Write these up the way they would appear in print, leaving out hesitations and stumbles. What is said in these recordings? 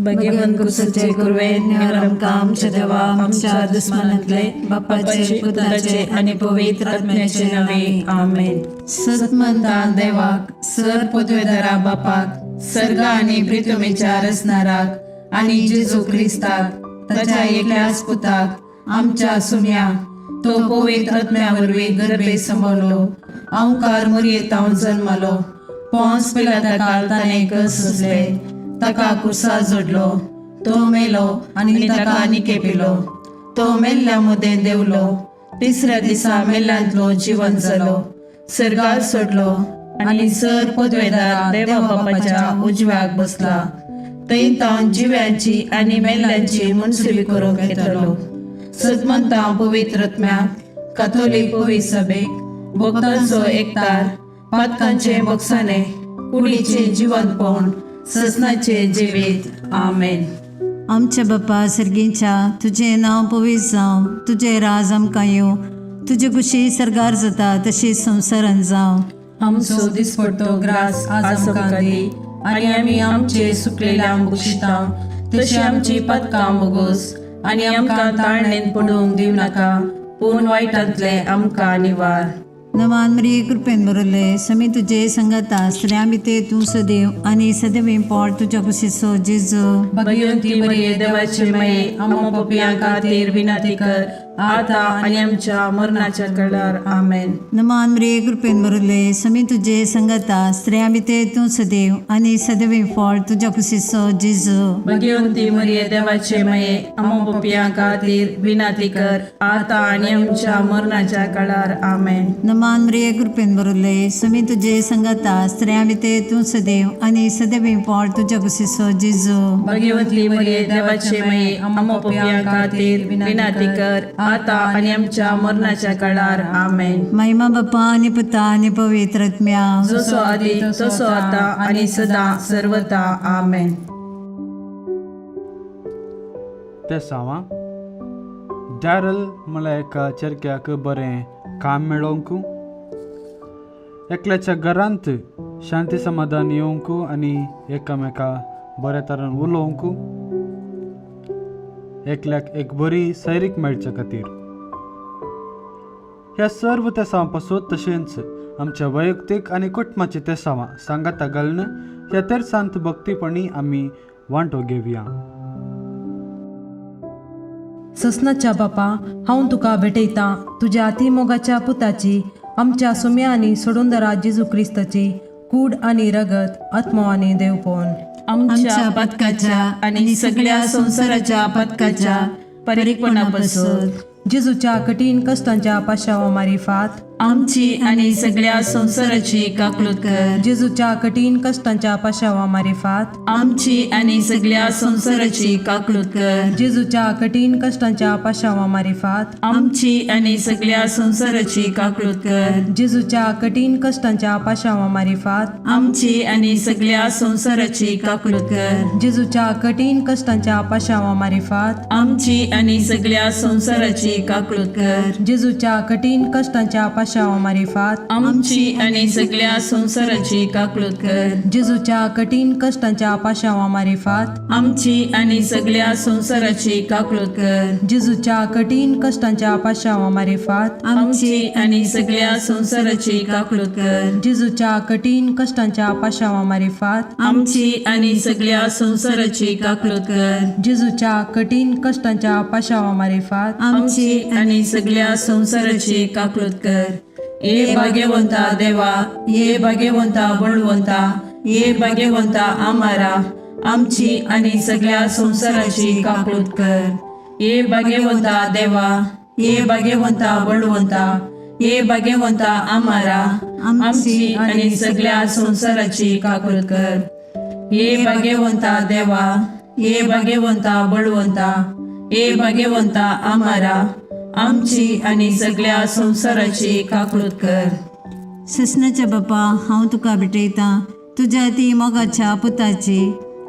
भाग्यवंत कुसाचे कुरवे निवार आमकां आमच्या देवा आमच्या दुस्मानांतले बापाचे पुताचे आनी पवित्र आत्म्याचे नावे. आमेन. सतमंता देवाक, सर पदवेदारा बापाक, सर्ग आनी प्रितुमेच्या रचणाराक आनी जेजू क्रिस्ताक ताच्या एकल्याच पुताक आमच्या सुम्या, तो पवित्र आत्म्या वरवीं गर्भे संभवलो, अंकार मुरयेतावन जन्मलो, पोंस पिलाता ताणें कस सोंसले, ताका कुर्सा जोडलो, तो मेलो आनी ताका निकेपिलो, तो मेल्ल्या मुदें देवलो, तिसऱ्या दिसा मेल्ल्यांतलो जिवन जालो, सर्गार सोडलो आनी सर पदवेदार देवा बापाच्या उजव्याक बसला, थंय तावन जिव्यांची आनी मेल्ल्यांची मुनसुबी करूंक येतलो. सदमंता पवित्र आत्म्याक, काथोलीक पवित्र सभेक, भक्तांचो एकतार, पातकांचे बक्षाने, कुडीचे जिवंतपण, ससनाचे जिवीत. आमेन. आमच्या बापा सर्गींच्या, तुजें नांव पवित्र जावं, तुजें राज आमकां येवं, तुजी खुशी सर्गार जाता तशी संवसारान जावं. आमचो दिसपडतो ग्रास आज आमकां दी आनी आमी आमचे सुकलेल्या बक्षिता तशी आमची पदकां बोगोस आनी आमकां ताळणेन पडूंक दिवं नाका, पूण वायटांतले आमकां निवार. नमान मरिये, कृपेन भरले, समी तुजे संगता, स्त्रियां भितर तूं सदैव आनी सदैव पोट तुज्या कुशीचो जेजू. भगवंती मरिये, देवाचे माये, आम्हा पपयां खातीर विनंती कर, आता आनी आमच्या मरणाच्या कळार. आमेन. नमान मरिये, कृपेन भरले, समी तुजे संगता, स्त्रियां भितर तूं सदैव आनी सदैव फळ तुज्या कुशीचो जेजू. भगवंती मरिये, देवाचे माये, आम्हा पपयां खातीर विनंती कर, आता आनी आमच्या मरणाच्या कळार. आमेन. नमान मरिये, कृपेन भरले, समी तुजे संगता, स्त्रियां भितर तूं सदैव आनी सदैव फळ तुज्या कुशीचो जेजू. भगवंती मरिये, देवाचे माये, आम्हा पपयां खातीर विनंती कर, आता आनी आमच्या मरणाच्या काळार. आमेन. महिमा बापा आनी पुता आनी पवित्र आत्म्या. जसो आदी तसो आता आणि सदा सर्वता. आमेन. तेसांवां डॅरल म्हळ्यार एका चेरक्याक बरें काम मेळोवंक, एकल्याच्या घरांत शांती समाधान येवंक आनी एकामेका बऱ्या तरान उलोवंक, एकल्याक एक बरी सैरीक मेळचे खातीर, ह्या सर्व तेसांवां पासून तशेंच आमच्या वैयक्तीक आनी कुटुंबाची तेसांवां सांगाता घालून ह्या तेरसांत भक्तीपणी आमी वांटो घेवया. ससनाच्या बापा, हांव तुका भेटयतां तुज्या अतिमोगाच्या पुताची, आमच्या सुम्या आनी सोडूनदरा जेजू क्रिस्ताची कूड आनी रगत, आत्मो आनी देवपण, आमच्या पथकाच्या आणि सगळ्या संसाराच्या पथकाच्या परिपणापासून, जेजूच्या कठीण कश्टांच्या पाशावा मारिफात, आमची आणि सगळ्या संसाराची काकलूत कर. जेजूच्या कठीण कश्टांच्या पाशावा मारिफात, आमची आणि सगळ्या संसाराची काकलूत कर. जेजूच्या कठीण कश्टांच्या पाशावा मारिफात, आमची आणि सगळ्या संसाराची काकलूत कर. जेजूच्या कठीण कश्टांच्या पाशावा मारिफात, आमची आणि सगळ्या संसाराची काकलूत कर. जेजूच्या कठीण कश्टांच्या पाशावा मारिफात, आमची आणि सगळ्या संसाराची काकलूत कर. जेजूच्या कठीण कश्टांच्या पाशावा मारिफात, आमची आणि सगळ्या संसाराची काकलूत कर. जेजूच्या कठीण कश्टांच्या पाशावा मारिफात, आमची आणि सगळ्या संसाराची काकलूत कर. जेजूच्या कठीण कश्टांच्या पाशावा मारिफात, आमची आणि सगळ्या संसाराची काकलूत कर. जेजूच्या कठीण कश्टांच्या पाशावा मारिफात, आमची आणि सगळ्या संसाराची काकलूत कर. जेजूच्या कठीण कश्टांच्या पाशावा मारिफात, आमची आणि सगळ्या संसाराची काकलूत कर. ये भाग्यवंता देवा, ये भाग्यवंता बळवंता, ये भाग्यवंता आमारा, आमची आणि सगळ्या संसाराची काकलूत कर. ये भाग्यवंता देवा, ये भाग्यवंता बळवंता, ये भाग्यवंता आमारा, आमची आणि सगळ्या संसाराची काकलूत कर. ये भाग्यवंता देवा, ये भाग्यवंता बळवंता, ये भाग्यवंता आमारा, आमची आणि सगळ्या संसाराची काकलूत कर. ससनाच्या बापा, हांव तुका भेटयतां तुज्या ती मोगाच्या पुताची,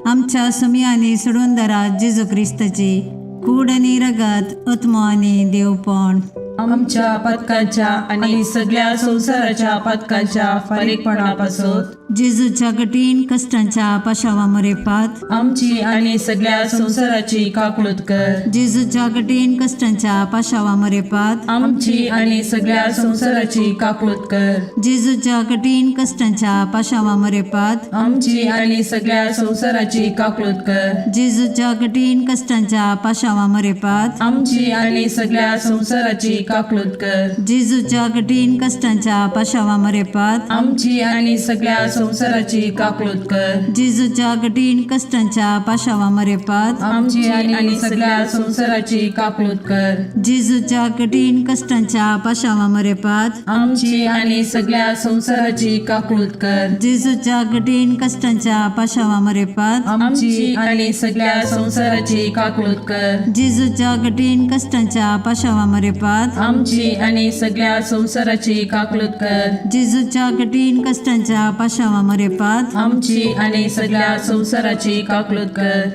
आमच्या सुमी आनी सोडूनदारा जेजू क्रिस्ताची कूड आनी रगत, आत्मो आनी देवपण, आमच्या पथकाच्या आणि सगळ्या संसाराच्या पथकाच्या फारीकपणापासून, जेजूच्या कठीण कश्टांच्या पाशावा मरेपात आमची आणि सगळ्या संसाराची काकळूत कर. जेजूच्या कठीण कश्टांच्या पाशावा मरेपात आमची आणि सगळ्या संसाराची काकळूत कर. जेजूच्या कठीण कश्टांच्या पाशावा मरेपात आमची आणि सगळ्या संसाराची काकळूत कर. जेजूच्या कठीण कश्टांच्या पाशावा मरेपात आमची आणि सगळ्या संसाराची काकळूत कर. जेजूच्या कठीण कश्टांच्या पाशावा मरेपात आमची आणि सगळ्या संसाराची काकळूत कर. जेजूच्या कठीण कश्टांच्या पाशावा मरेपात आमची आणि सगळ्या संसाराची काकळूत कर. जेजूच्या कठीण कश्टांच्या पाशावा मरेपात आमची आणि सगळ्या संसाराची काकळूत कर. जेजूच्या कठीण कश्टांच्या पाशावा मरेपात आमची आणि सगळ्या संसाराची काकळूत कर. जेजूच्या कठीण कश्टांच्या पाशावा मरेपात आमची आणि सगळ्या संसाराची काकळूत कर. जेजूच्या कठीण कश्टांच्या पाशावा मरेपात आमची आणि सगळ्या संसाराची काकळूत कर.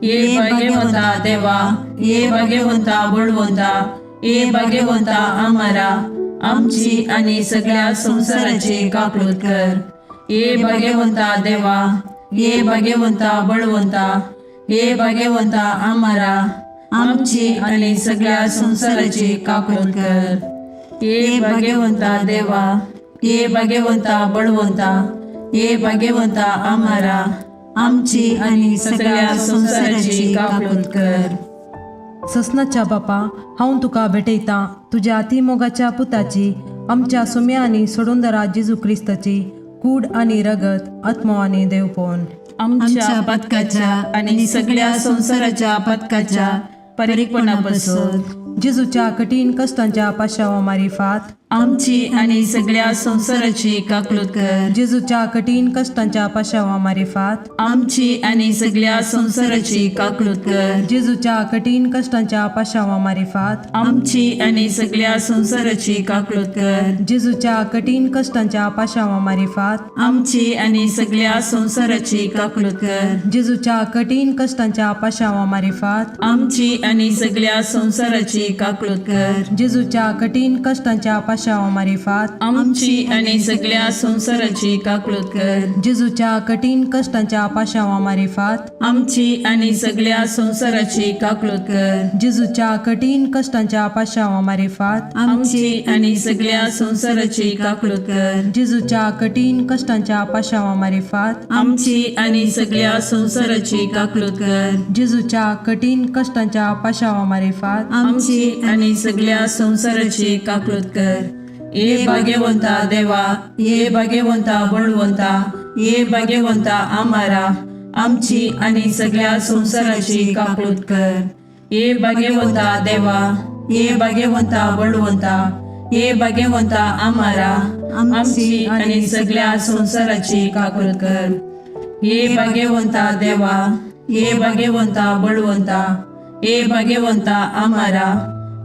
ये भाग्यवंता देवा, ये भाग्यवंता बळवंता, ये भाग्यवंता आमारा, आमची आणि सगळ्या संसाराची काकळूत कर. ये भाग्यवंता देवा, ये भाग्यवंता बळवंता, ये भाग्यवंता आमारा, आमची आणि सगळ्या संसाराची काकळूत कर. ये भाग्यवंता देवा, ये भाग्यवंता बळवंता, ये भाग्यवंता आमारा, आमची आणि सगळ्या संसाराची काकळूत कर. ससनाच्या बापा, हांव तुका भेटयतां तुज्या अतिमोगाच्या पुताची, आमच्या सुम्या आनी सोडूंदरा जेजू क्रिस्ताची कूड आनी रगत, आत्मो आनी देवपण आमच्या पथकाच्या आणि सगळ्या संसाराच्या पथकाच्या परिपणापासून जेजूच्या कठीण कश्टांच्या पाशावा मारिफात आमची आणि सगळ्या संसाराची काकळूत कर. जेजूच्या कठीण कश्टांच्या पाशावा मारिफात आमची आणि सगळ्या संसाराची काकळूत कर. जेजूच्या कठीण कश्टांच्या पाशावा मारिफात आमची आणि सगळ्या संसाराची काकळूत कर. जेजूच्या कठीण कश्टांच्या पाशावा मारिफात आमची आणि सगळ्या संसाराची काकळूत कर. जेजूच्या कठीण कश्टांच्या पाशावा मारिफात आमची आणि सगळ्या संसाराची काकळूत कर. जेजूच्या कठीण कश्टांच्या पाशावा मारिफात आमची आणि सगळ्या संसाराची काकळूत कर. जेजूच्या कठीण कश्टांच्या पाशावा मारिफात आमची आणि सगळ्या संसाराची काकळूत कर. जेजूच्या कठीण कश्टांच्या पाशावा मारिफात आमची आणि सगळ्या संसाराची काकळूत कर. जेजूच्या कठीण कश्टांच्या पाशावा मारिफात आमची आणि सगळ्या संसाराची काकळूत कर. जेजूच्या कठीण कश्टांच्या पाशावा मारिफात आमची आणि सगळ्या संसाराची काकळूत कर. ये भाग्यवंता देवा, ये भाग्यवंता बळवंता, ये भाग्यवंता आमारा, आमची आणि सगळ्या संसाराची काकळूत कर. ये भाग्यवंता देवा, ये भाग्यवंता बळवंता, ये भाग्यवंता आमारा, आमची आणि सगळ्या संसाराची काकळूत कर. ये भाग्यवंता देवा, ये भाग्यवंता बळवंता, ये भाग्यवंता आमारा,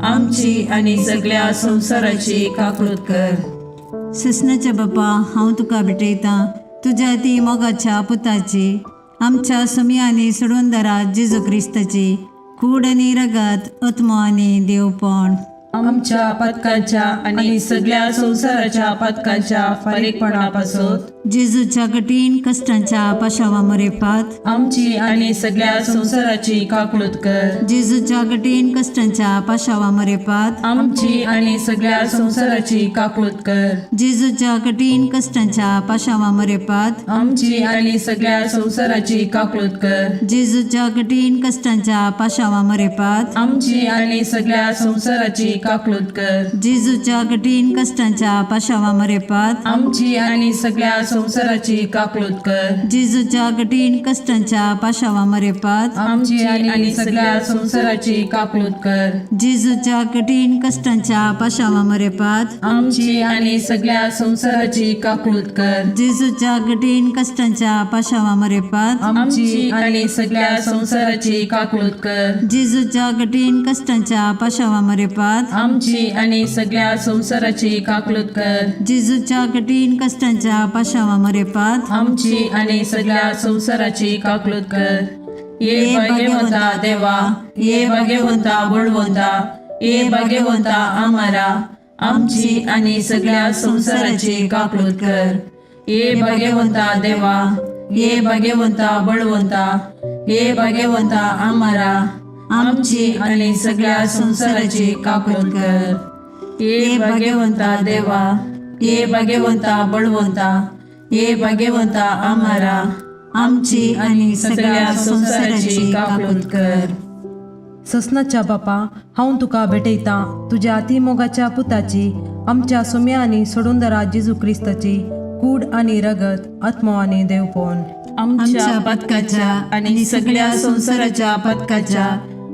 आमची आणि सगळ्या संसाराची काकळूत कर. ससनाच्या बापा, हांव तुका भेटयतां तुज्या ती मोगाच्या पुताची, आमच्या सुम्या आनी सोडूनदारा जेजू क्रिस्ताची कूड आनी रगत, आत्मो आनी देवपण आमच्या पथकाच्या आणि सगळ्या संसाराच्या पथकाच्या फारीकपणापासून जेजूच्या कठीण कश्टांच्या पाशावा मरेपात आमची आणि सगळ्या संसाराची काकळूत कर. जेजूच्या कठीण कश्टांच्या पाशावा मरेपात आमची आणि सगळ्या संसाराची काकळूत कर. जेजूच्या कठीण कश्टांच्या पाशावा मरेपात आमची आणि सगळ्या संसाराची काकळूत कर. जेजूच्या कठीण कश्टांच्या पाशावा मरेपात आमची आणि सगळ्या संसाराची काकळूत कर. जेजूच्या कठीण कश्टांच्या पाशावा मरेपात आमची आणि सगळ्या संसाराची काकळूत कर. जेजूच्या कठीण कश्टांच्या पाशावा मरेपात आमची आणि सगळ्या संसाराची काकळूत कर. जेजूच्या कठीण कश्टांच्या पाशावा मरेपात आमची आणि सगळ्या संसाराची काकळूत कर. जेजूच्या कठीण कश्टांच्या पाशावा मरेपात आमची आणि सगळ्या संसाराची काकळूत कर. जेजूच्या कठीण कश्टांच्या पाशावा मरेपात आमची आणि सगळ्या संसाराची काकळूत कर. जेजूच्या कठीण कश्टांच्या पाशावा मरेपात आमची आणि सगळ्या संसाराची काकळूत कर. ये भाग्यवंता देवा, ये भाग्यवंता बळवंता, ये भाग्यवंता आमारा, आमची आणि सगळ्या संसाराची काकळूत कर. ये भगवंता देवा, ये भगवंता बळवंता, ये भगवंता आमारा, आमची आणि सगळ्या संसाराची काकूत कर. ये भगवंता देवा, ये भगवंता बळवंता, ये भगवंता आमारा, आमची आणि सगळ्या संसाराची काकूत कर. ससनाच्या बापा, हांव तुका भेटयतां तुज्या अतिमोगाच्या पुताची, आमच्या सुम्या आनी सोडूंदरा जेजू क्रिस्ताची कूड आनी रगत, आत्मो आनी देवपण आमच्या पथकाच्या आणि सगळ्या संसाराच्या पथकाच्या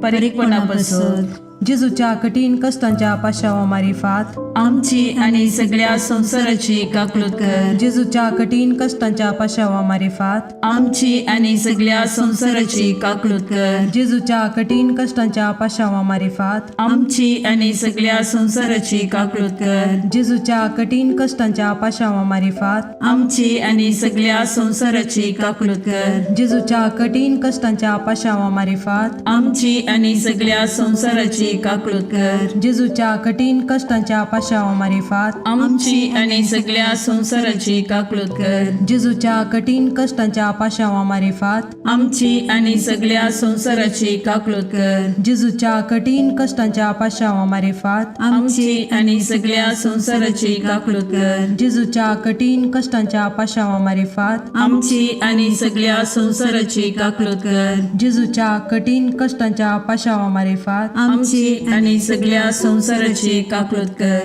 परिपणापासून जेजूच्या कठीण कश्टांच्या पाशावा मारिफात आमची आणि सगळ्या संसाराची काकूत कर. जेजूच्या कठीण कश्टांच्या पाशावा मारिफात आमची आणि सगळ्या संसाराची काकूत कर. जेजूच्या कठीण कश्टांच्या पाशावा मारिफात आमची आणि सगळ्या संसाराची काकूत कर. जेजूच्या कठीण कश्टांच्या पाशावा मारिफात आमची आणि सगळ्या संसाराची काकूत कर. जेजूच्या कठीण कश्टांच्या पाशावा मारिफात आमची आणि सगळ्या संसाराची काकूत कर. जेजूच्या कठीण कश्टांच्या पाशावा मारिफात आमची आणि सगळ्या संसाराची काकूत कर. जेजूच्या कठीण कश्टांच्या पाशावा मारिफात आमची आणि सगळ्या संसाराची काकूत कर. जेजूच्या कठीण कश्टांच्या पाशावा मारिफात आमची आणि सगळ्या संसाराची काकूत कर. जेजूच्या कठीण कश्टांच्या पाशावा मारिफात आमची आणि सगळ्या संसाराची काकूत कर. जेजूच्या कठीण कश्टांच्या पाशावा मारिफात आमची आणि सगळ्या संसाराची काकूत कर.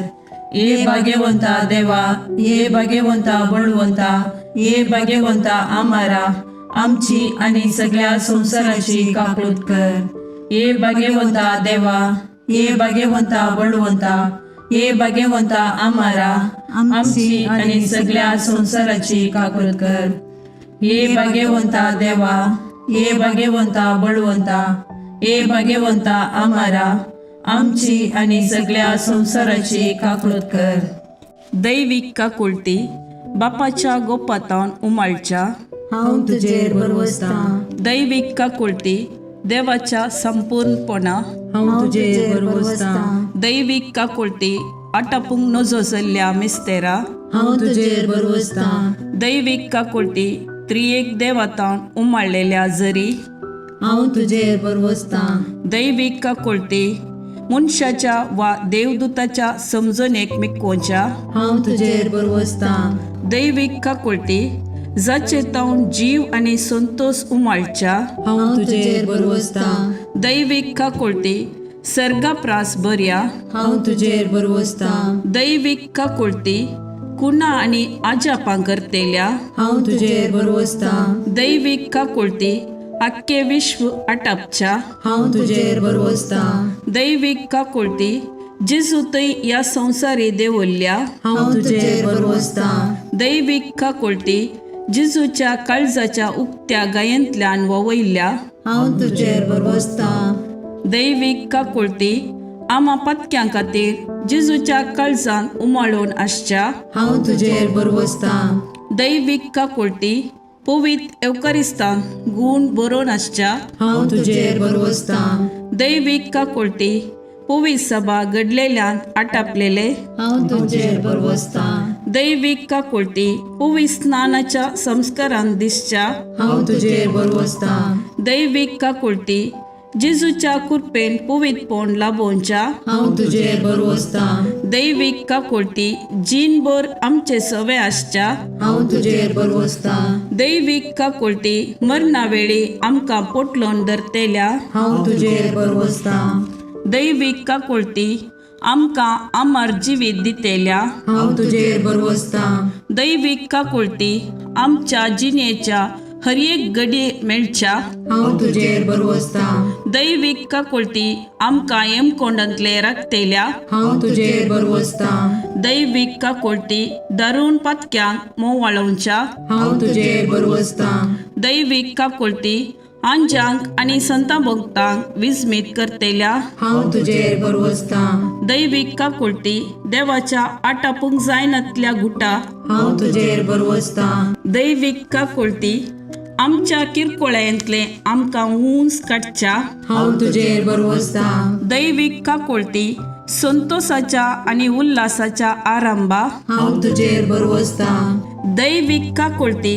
ये भाग्यवंता देवा, ये भाग्यवंता बळवंता, ये भाग्यवंता आमारा, आमची आणि सगळ्या संसाराची काकूत कर. ये भाग्यवंता देवा, ये भाग्यवंता बळवंता, ये भाग्यवंता आमारा, आमची आणि सगळ्या संसाराची काकूत कर. ये भाग्यवंता देवा, ये भाग्यवंता बळवंता, ये भाग्यवंता आमारा, आमची आणि सगळ्या संसाराची काकूत कर. दैविक काकुळती बापाच्या गोपातावन उमाळच्या हांव तुजेर भरवसतां. दैविक काकुळती देवाच्या संपूर्णपणा हांव तुजेर भरवसतां. दैविक काकुळती आटापूंक नजो जाल्ल्या मिस्तेरा हांव तुजेर भरवसतां. दैविक काकुळती त्रियेक देवातावन उमाळलेल्या जरी हांव तुजेर भरवसतां. दैविक काकुळती मनशाच्या वा देवदूताच्या समजणेक मिकोवच्या हांव तुजेर भरवसतां. दैविक काकुळती जाचे तावन जीव आनी संतोष उमाळच्या हांव तुजेर भरवसतां. दैविक काकुळती सर्गाप्रास बऱ्या हांव तुजेर भरवसतां. दैविक काकुळती कुणा आनी आजापां करतेल्या हांव तुजेर भरवसतां. दैविक काकुळती आख्खे विश्व आटापच्या हांव तुजेर भरवसतां. दैविक काकुळती जेजू थंय ह्या संवसारी देवल्ल्या हांव तुजेर भरवसतां. दैविक काकुळती जेजूच्या काळजाच्या उक्त्या गायेंतल्यान ववयल्ल्या हांव तुजेर भरवसतां. दैविक काकुळती आमा पत्क्यां खातीर जेजूच्या काळजान उमाळून आसच्या हांव तुजेर भरवसतां. दैविक काकुळती पवित्र एवकरिस्तान गूण बरोवन आसच्या हांव तुजेर भरवसतां. दैविक काकुळती पवित्र सभा घडलेल्यान आटापलेले हांव तुजेर भरवसतां. दैविक काकुळती पवित्र स्नानाच्या संस्कारान दिसच्या हांव तुजेर भरवसतां. दैविक काकुळती जेजूच्या कृपेन पवित्रपण लाभोवच्या हांव तुजेर भरवसतां. दैविक काकुळती जीणभर आमचे सवे आसच्या हांव तुजेर भरवसतां. दैविक काकुळती मरणा वेळी आमकां पोटलोन धरतेल्या हांव तुजेर भरवसतां. दैविक काकुळती आमकां अमर जिवीत दितेल्या हांव तुजेर भरवसतां. दैविक काकुळती आमच्या जिणेच्या हर एक घडये मेळच्या हांव तुजेर भरवसतां. दैविक काकुळती आमकां येमकोंडांतले राखतेल्या हांव तुजेर भरवसतां. दैविक काकुळती दारुण पातक्यांक मोवाळोवच्या हांव तुजेर भरवसतां. दैविक काकुळती आंजांक आनी संता भक्तांक विस्मीत करतेल्या हांव तुजेर भरवसतां. दैविक काकुळती देवाच्या आटापूंक जायनातल्या गुटा हांव तुजेर भरवसतां. दैविक काकुळती आमच्या किरकोळ्यांतले आमकां उंच काडच्या हांव तुजेर भरवसतां. दैविक काकुळती संतोषाच्या आनी उल्हासाच्या आरंभा हांव तुजेर भरवसतां. दैवीक काकुळती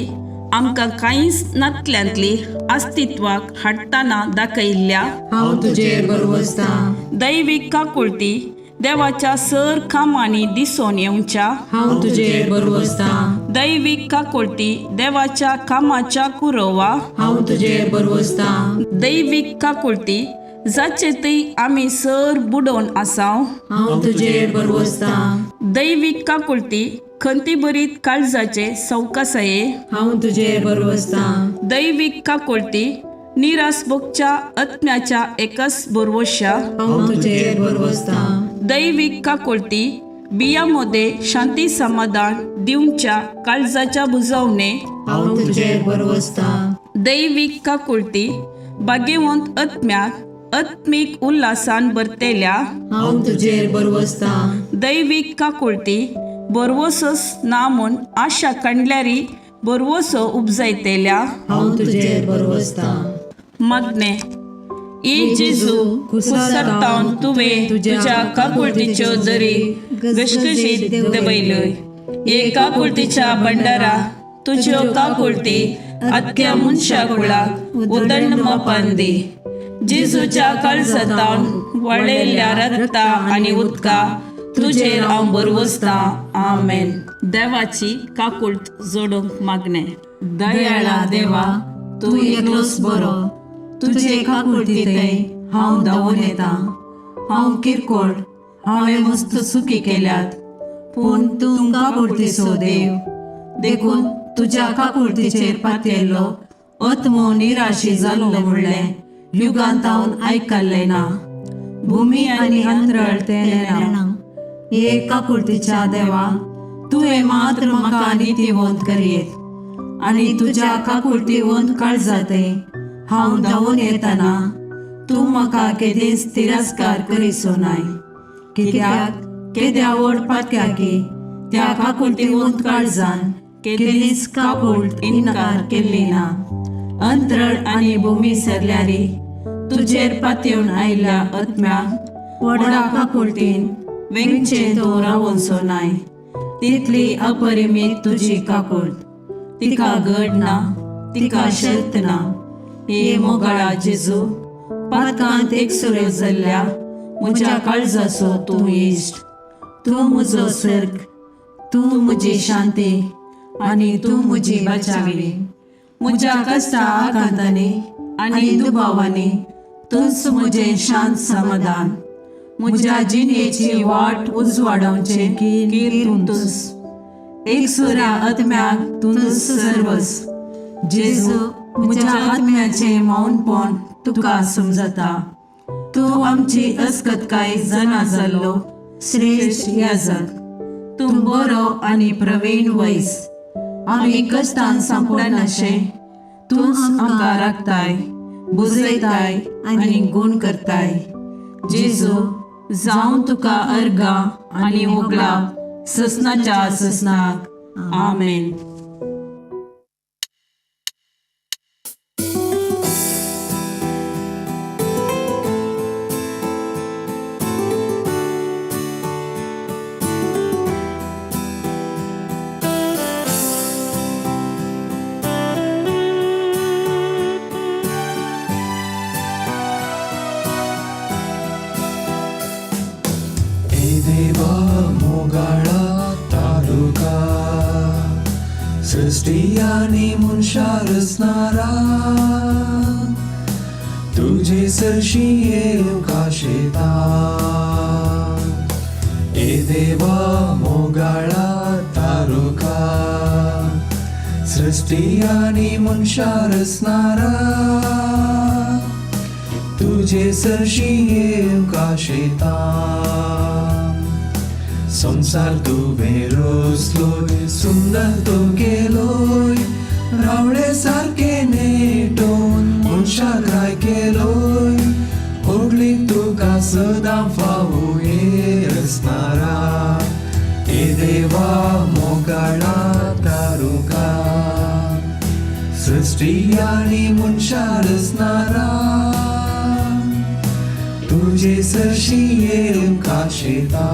आमकां कांयच नातल्यांतली अस्तित्वाक हाडटना दाखयल्ल्या हांव तुजेर बरवसतां. दैवीक काकुळती देवाच्या सर कामांनी दिसून येवच्या हांव तुजेर बरवसतां. दैवीक काकुळती देवाच्या कामाच्या कुरोवा हांव तुजेर बरवसतां. दैवीक काकुळती जाचे थंय आमी सर बुडोवन आसाव हांव तुजेर बरवसतां. दैवीक काकुळती खंतीभरीत काळजाचे सवकासाये हांव तुजेर बरवसतां. दैवीक काकुळती निरास भोगच्या आत्म्याच्या एकच बरवश्या हांव तुजेर बरवसतां. दैवीक काकुळती बिया मध्ये शांती समाधान दिवच्या काळजाच्या बुजवणे हांव तुजेर बरवसतां. दैवीक काकुळती भाग्यवंत आत्म्याक आत्मीक उल्हासान भरतेल्या हांव तुजेर बरवसतां. दैवीक काकुळती बरवसोच ना म्हूण आशा काडल्यारी बरवसो उपजायतेल्या हांव तुजेर बरवसतां. मागणें ए जेजू, कुसरतावन तुवें तुज्या काकुळतीच्यो दरी घशघशीत दवयल्यो. हे काकुळतीच्या भंडारा तुज्यो काकुळती आत्या मनशा कुळाक उदंड मापान दी. जेजूच्या काळजातावन वळयल्ल्या रक्ता आनी उदका तुजेर हांव बरवसतां. आमेन. देवाची काकुळट जोडूंक मागणें. दयाळा देवा, तूं एकलोच बरो. तुजे काकुळतींतय हांव धांवून येता. हांव किरकोळ, हांवें मस्त चुकी केल्यात, पूण तूं काकुळतीचो देव, देखून तुज्या काकुळतीचेर पातयेल्लो आत्मो निराशी जाल्लो म्हणलें युगांतावन आयकल्लें ना. भुमी आनी अंतरळ तें नेणा. हे काकुळतीच्या देवा, तुवें मात्र म्हाका नितीवंत करयेत आनी तुज्या काकुळतीवंत काळजाते हांव धांवून येतना तूं म्हाका केदींच तिरस्कार करिसो नाय. कित्याक केद्या व्हड पातक्याकी त्या काकुळतीवंत काळजान केदींच काकुळट इन्कार केल्ली ना. अंतरळ आनी भूमी सरल्यारी तुजेर पातयेवन आयिल्ल्या आत्म्याक व्हडा काकुळटीन वेंगचें तूं रावोनसो नाय. तितली अपरिमीत तुजी काकुळट, तिका गड ना, तिका शर्त ना. हे मोगाळा जेजू, पातकांत एकसुरो जाल्ल्या म्हज्या काळजाचो तूं इश्ट. तूं म्हजो सर्ग, तूं म्हजी शांती आनी तूं म्हजी बचावी. म्हज्या कश्टा आकांतांनी आनी दुबावांनी तूंच म्हजें शांत समाधान. म्हज्या जिणेची वाट उजवाडावचें कीर तूंच. एकसुऱ्या आत्म्याक तूंच सर्वस. जेजू, म्हज्या आत्म्याचें मौनपण तुका समजता. तूं आमची अस्कतकाय जाणा जाल्लो श्रेश्ठ याजक. तूं बरो आनी प्रवीण वैस. आमी कश्टान सांपडनाशें तूंच आमकां राखताय, बुजयताय आनी गूण करताय. जेजू, जावं तुका अर्गां आनी होगळाप ससनाच्या ससनाक. आमेन. ए देवा मोगाळा तारुका, सृष्टी आनी मनशा रचणारा, तुजे सरशी येवंक आशेता. ए देवा मोगाळा तारुका, सृष्टी आनी मनशा रचणारा, तुजे सरशी येवंक आशेता. संसार तुवें रचलोय, सुंदर तो केलोय, रावळे सारके नेटोवन मनशाक राय केलोय. होगली तुका सदां फावो हे रचणारा, ए देवा मोगाळा तारुका, सृष्टी आनी मनशा रचणारा, तुजे सरशी येवंक आशेता.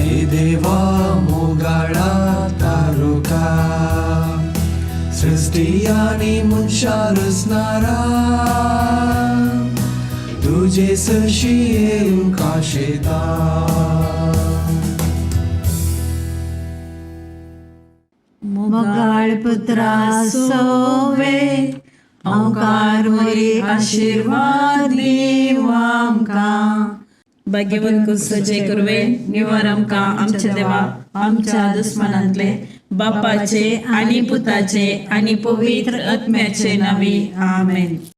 ए देवा मोगाळा. मंगळा तारुका सृष्टी आनी मनशां रचणारा तुजे सरशी येवंक आशेता. मोगाळ पुत्रा सोवे ओंकार वरी आशिर्वाद दिव आमकां. भाग्यवंत कुसचे कुरवे निवार आमकां आमच्या देवा आमच्या दुस्मनांतले बापाचे आणि पुताचे आणि पवित्र आत्म्याचे नावे. आमेन.